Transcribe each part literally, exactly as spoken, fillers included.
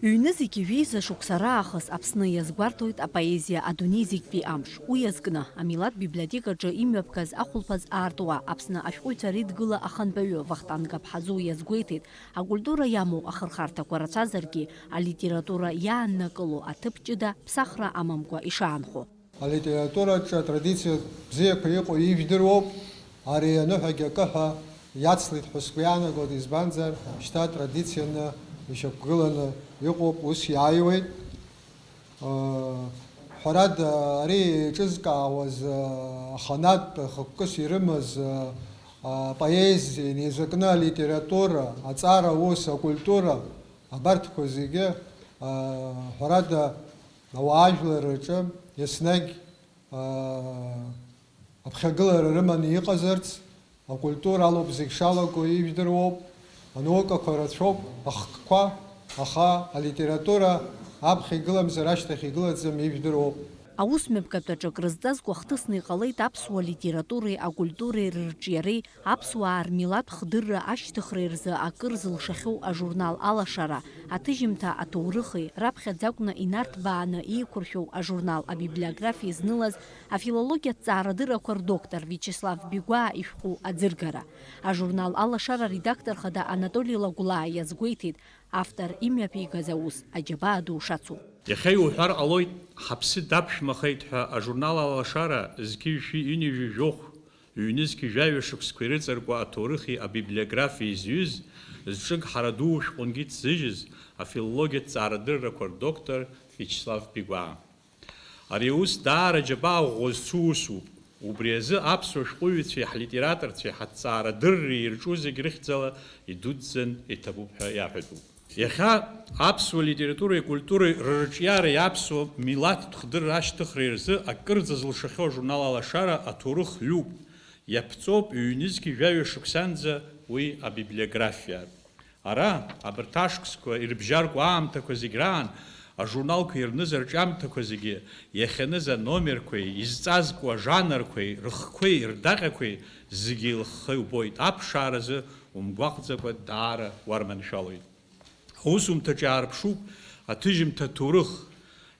Ҩ-нызқь жәеиза шықәса раахыс Аԥсны иазгәарҭоит апоезиа адунеи зегьтәи амш. Уи иазкны, амилаҭ библиотекаҿы имҩаԥгаз ахәылԥаз аартуа, Аԥсны ашәҟәыҩҩцәа реидгыла ахантәаҩы Вахтанг Аԥҳазу иазгәеиҭеит, акультура иамоу ахырхарҭақәа рацәазаргьы, алитература иааннакыло аҭыԥ ҷыда ԥсахра амамкәа ишаанхо. Алитератураҿы атрадициа бзиақәа иҟоу ижәдыруоуп, ари аныҳәагь акы ҳәа иацлеит ҳәа сгәы иаанагоит, избанзар, шьҭа традицианы ишьақәгыланы иҟоуп, ус иааиуеит. Ҳәарада, ари еиҿызкаауаз, аханатә хықәкыс ирымаз, апоезиа, инеизакны алитература, аҵара аус, акультура, абарҭқәа зегьы, ҳәарада, ауаажәларраҿы еснагь, аа, аԥхьагылара рыманы иҟазарц, акультура алоуп зегь шалаго ижәдыруоуп, анаукақәа рацәоуп, ахкқәа, аха алитература аԥхьа игыламзар ашьҭахь игылаӡам ижәдыруоуп. Аус мҩаԥгатәаҿы акрызҵазкуа хҭысны иҟалеит аԥсуа литературеи акультуреи рырҿиареи аԥсуаа рмилаҭ хдырра ашьҭыхреи рзы акыр зылшахьоу ажурнал Алашара, аҭыжьымҭа аҭоурыхи, раԥхьаӡа акәны инарҭбааны еиқәыршәоу ажурнал абиблиографиеи знылаз афилологиатә ҵаарадыррақәа рдоктор Виачеслав Бигәаа ишәҟәы аӡыргара. Ажурнал Алашара аредактор хада Анатоли Лагәлаа иазгәеиҭеит автор имҩаԥигаз аус аџьабаа ду шацу. Иахьа иуҳәар ҟалоит, ҳаԥсы даԥшәмахеит ҳәа ажурнал Алашара зқьи жәшәи ҩынҩажәи жәохә, ҩнызқьи жәаҩа шықәсқәа ирыҵаркуа аҭоурыхи абиблиографиеи зҩыз, зҿыгҳара ду шәҟәынгьы ҭзыжьыз, афилологиатә ҵаарадыррақәа рдоктор Виачеслав Бигәаа. Ари аус даара џьабаа ӷәӷәа зцу усуп. Убри азы аԥсуа шәҟәыҩҩцәеи ҳлитераторцәеи ҳаҭҵаарадырреи ирҿу зегь рыхьӡала идуӡӡан иҭабуп ҳәа иаҳәатәуп. Иахьа аԥсуа литературеи акультуреи рырҿиареи аԥсуа милаҭтә хдырра ашьҭыхреи рзы акырӡа зылшахьоу ажурнал Алашара аҭоурых ҩуп, иаԥҵоуп ҩнызқьи жәаҩа шықәсанӡа уи абиблиографиа. Ара, абарҭ ашықәсқәа ирыбжьаркуа аамҭақәа зегь раан, ажурналқәа ирныз арҿиамҭақәа зегьы, иахьаныз аномерқәеи, изҵазкуа ажанрқәеи, рыхқәеи, рдаҟьақәеи зегьы еилыхха иубоит, аԥшааразы умгәаҟӡакәа даара уарманшәалоит. Аусумҭаҿы иаарԥшуп аҭыжьымҭа аҭоурых,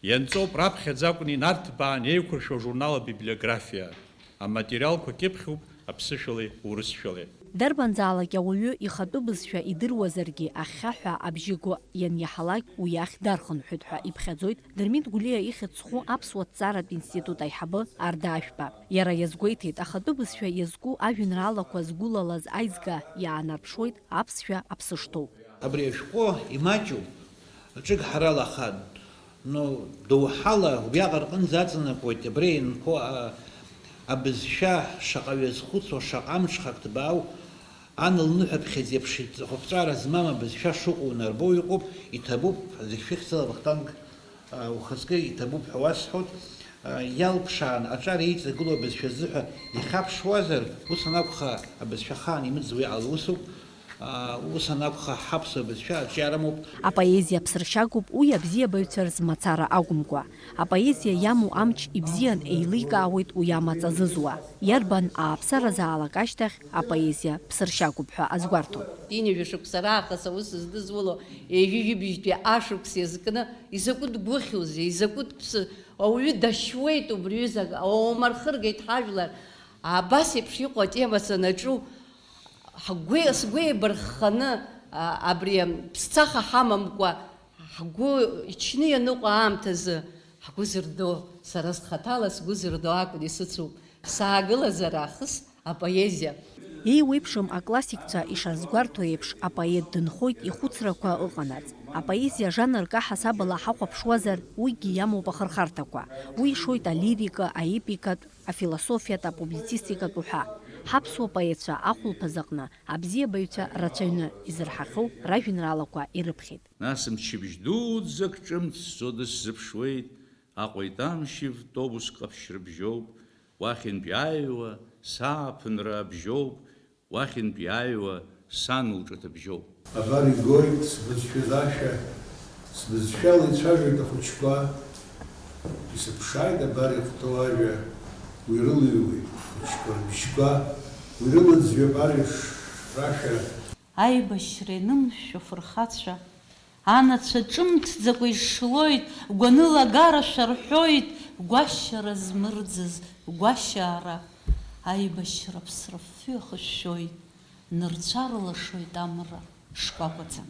ианҵоуп раԥхьаӡа акәны инарҭбаан еиқәыршәо ажурнал абиблиографиа. Аматериалқәа кьыԥхьуп аԥсышәалеи урысшәалеи. Дарбанзаалак ауаҩы ихатәы бызшәа идыруазаргьы, ахьхьаҳәа абжьы го ианиаҳалак, уи ахь дархынҳәып ҳәа иԥхьаӡоит Дырмит Гәлиа ихьӡ зху аԥсуа ҭҵааратә институт аиҳабы Арда Ашәба. Иара иазгәеиҭеит, ахатәы бызшәа иазку ажәеинраалақәа згәылалаз аизга иаанарԥшуеит аԥсшәа аԥсышҭоу. Абри ашәҟәы имаҷуп, ҿык ҳаралахаан, ну, доуҳала убриаҟара рҟынӡа аҵанакуеит абра инхо, а, абызшәа шаҟа ҩазхәыцуа, шаҟа амҽхак ҭбаау, ан лныҳәаԥхьыӡ еиԥш иҵыхәаԥҵәара змам абызшәа шыҟоу унарбо иҟоуп, иҭабуп, зегь шәыхьӡала Вахтанг, а, ухаҵкы иҭабуп ҳәа уасҳәоит, а, иалԥшаан аҿар еиҵагылоу абызшәа азыҳәа ихьаԥшуазар, ус анакәха, абызшәа ахаан имыӡуа иҟало усуп. Ус анакәха, ҳаԥсуа бызшәа аҿиара амоуп. Апоезиа ԥсыршьагоуп уи абзиабаҩцәа рзы мацара акәымкәа. Апоезиа иамоу амч ибзиан еиликаауеит уи амаҵ азызуа. Иарбан ааԥсаразаалак ашьҭахь апоезиа ԥсыршьагоуп ҳәа азгәарҭон. Ҩажәа шықәса раахыс аус здызуло, ҩажәи жәибжьтәи ашықәс иазкны, изакәытә гәыхьузеи, изакәытә ԥсы, ауаҩы дашьуеит убри ҩызак, ауама рхыргеит ҳажәлар. Абас еиԥш иҟоу атема санаҿу, Ҳгәы, сгәы еибархханы, а, абри ԥсцаха ҳамамкәа, ҳгәы ичны ианыҟоу аамҭазы ҳгәы зырдо, сара схаҭала сгәы зырдо акәын исыцуп, саагылазар аахыс апоезиа. Еиуеиԥшым аклассикцәа ишазгәарҭо еиԥш, апоет дынхоит ихәыцрақәа ыҟанаҵ. Апоезиа жанр каҳасабала ҳахәаԥшуазар, уигьы иамоуп ахырхарҭақәа. Уи ишоит алирика, аепикатә, афилософиатә, апублицистикатә уҳәа. Ҳаԥсуа поетцәа ахәылԥаз аҟны абзиабаҩцәа рацәаҩны изырҳахьоу ражәеинраалақәа ирыԥхьеит. Нас мчыбжь дуӡӡак ҿымҭӡо дысзыԥшуеит, Аҟәеит амшьыв тобус ҟаԥшь рыбжьоуп, уахьынтә иааиуа сааԥынра абжьоуп, уахьынтә иааиуа сан лҿыҭыбжьоуп. Абар игоит сбызшәаз ашәа, сбызшәала ицәажәоит ахәыҷқәа, исыԥшааит абар ихәҭоу ажәа, уи рылыҩуеит хәыҷқәа рыбжьқәа, уи рылыӡҩоуп арҩаш рашәа. Аибашьра ианымшәо фырхацәа, Анацәа ҿымҭӡакәа ишлоит, гәанылагарашәа рҳәоит, гәашьара змырӡыз гәашьаара, аибашьра ԥсра фҩы ахышәшәоит, нырцә арлашоит амра шкәакәаӡа.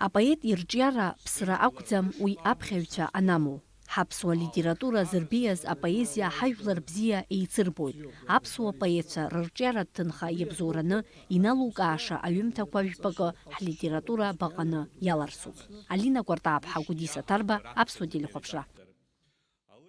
Апоет ирҿиара ԥсра акәӡам уи аԥхьаҩцәа анамоу. Ҳаԥсуа литература зырбеиаз апоезиа ҳажәлар бзиа еицырбоит. Аԥсуа поетцәа рырҿиаратә ҭынха иабзоураны иналукааша аҩымҭақәа жәпакы ҳлитература баҟаны иаларсуп. Алина Кәартааԥҳа, Гәдиса Ҭарба, Аԥсуа телехәаԥшра.